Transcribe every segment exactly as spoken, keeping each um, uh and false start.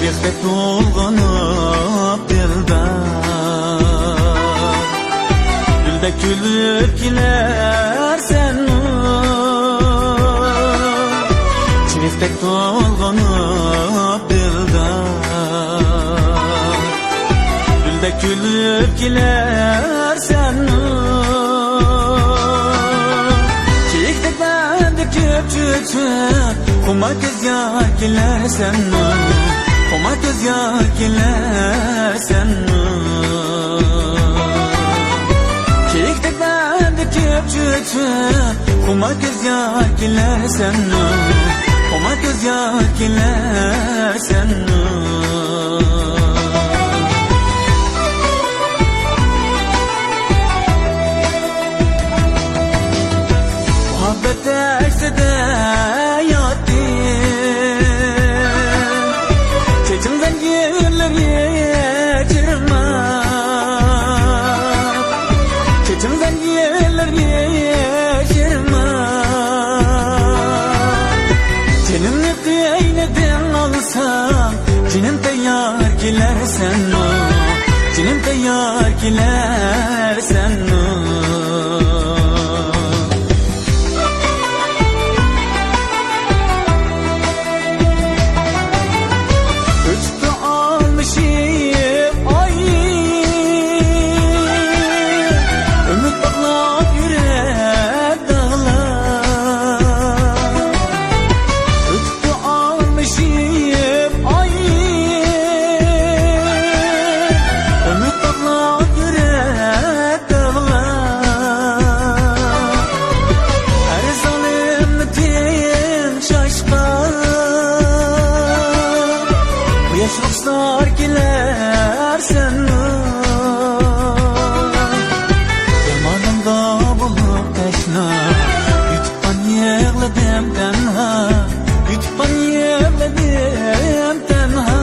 بېخىتتەك تولغىنىپ دىلدا، گۈلدەك كۈلۈپ كېلەرسەنمۇ؟ چېرىكتەك تولغىنىپ دىلدا، گۈلدەك كۈلۈپ كېلەرسەنمۇ؟ كېيىكتەك بەندە كۆپ چۆچۈپ، خۇمار كۆز يار كېلەرسەنمۇ؟ خۇمار كۆز يار كېلەرسەنمۇ؟ كېيىكتەك بەندە كۆپ چۆچۈپ، خۇمار كۆز يار كېلەرسەنمۇ؟ خۇمار كۆز يار كېلەرسەنمۇ؟ مۇھەببەت ئەكسىدە ياتتىم، چېچىڭ زەنجىرلىرى يىرما، چېچىڭ زەنجىرلىرى يىرما. جېنىمنى قىينىدىڭ ئالساڭ، جېنىم تەييار كېلەرسەنمۇ؟ جېنىم تەييار كېلەرسەنمۇ؟ ئۆتۈپتۇ ئالمىشىپ ئاي، ئۈمىد باغلاپ يۈرەك داغلار. ئۆتۈپتۇ ئالمىشىپ ئاي، ئۈمىد باغلاپ يۈرەك داغلار. ھەر زالىمنى تىنچ ئاشقان، قۇياش رۇخسار كېلەرسەنمۇ؟ زامانىمدا بولۇپ تەشنا، يۈتۈپ قان يىغلىدىم تەنھا، يۈتۈپ قان يىغلىدىم تەنھا.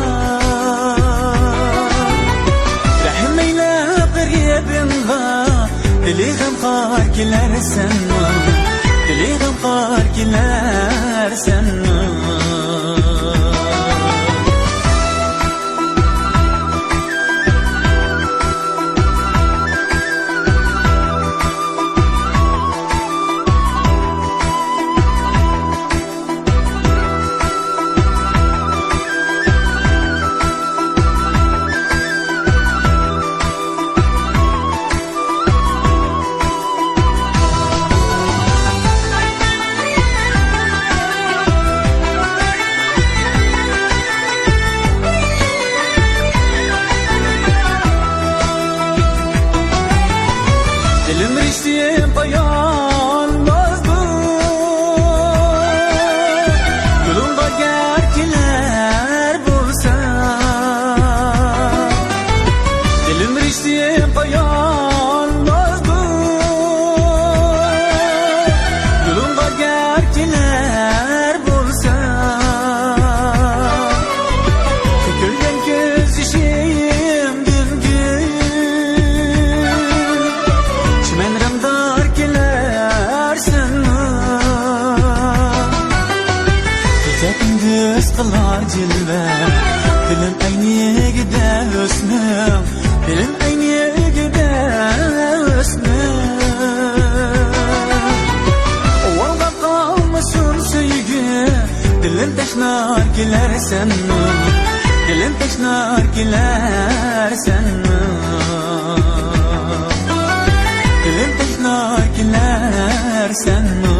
رەھىم ئەيلە غېرىبىمغا، دىلى غەمخار كېلەرسەنمۇ؟ دىلى غەمخار كېلەرسەنمۇ؟ دىلىم رىشتىم پايان بازدۇ، يولۇڭغا گەر كېلەر بولسا. دىلىم رىشتىم پايان بازدۇ، يولۇڭغا گەر كېلەر بولسا. تۆكۈلگەن كۆز يېشىم گۈل گۈل، چىمەن رەڭدار كېلەرسەنمۇ؟ كېچە كۈندۈز قىلار جىلۋە، دىلىم ئەينىگىدە ھۆسنۈڭ، دىلىم ئەينىگىدە ھۆسنۈڭ. ئۇۋالغا قالمىسۇن سۆيگۈ، دىلىم تەشنا كېلەرسەنمۇ؟ دىلىم تەشنا كېلەرسەنمۇ؟ دىلىم تەشنا كېلەرسەنمۇ؟